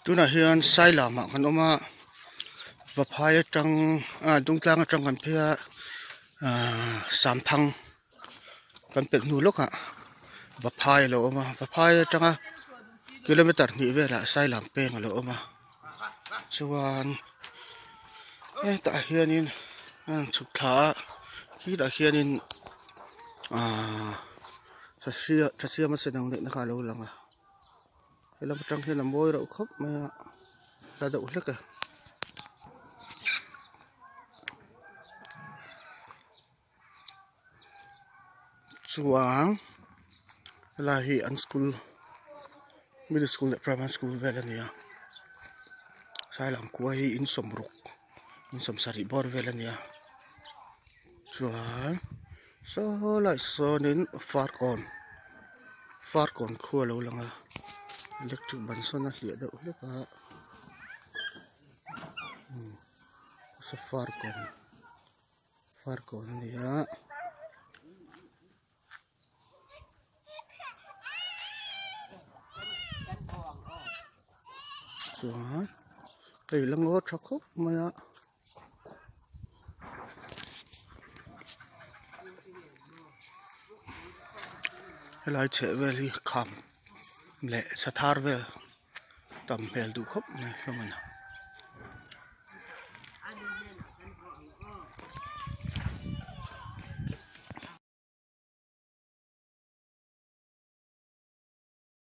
Tunah hian Sailamah kan awm a Vaphai atang ah Dungtlang atang kan phei a ahh Samthang kan pelh hnu lawkah Vaphai a lo awm a Vaphai atanga kilometer hnih velah Sailam peng a lo awm a chuan hetah hianin a chhuk thla a khitah hianin ahh thasiama senang neihna kha a lo lang a. Helam atang hian a mawi reuh khawp mai a la deuh hlek a. Chuan helai hi an school middle school leh primary school vel a ni a sailam khua hi in sawmruk in sawmsarih bawr vel a ni a chuan saw laiah sawnin farkawn farkawn khua a lo lang a electric ban sawn a hliah deuh hlek a saw farkawn farkawn a ni a. Chuan hei la ngaw tha khawp mai a. Helai chheh vel hi kham leh sathar vel tam hmel duh khawp mai hlawm a ni.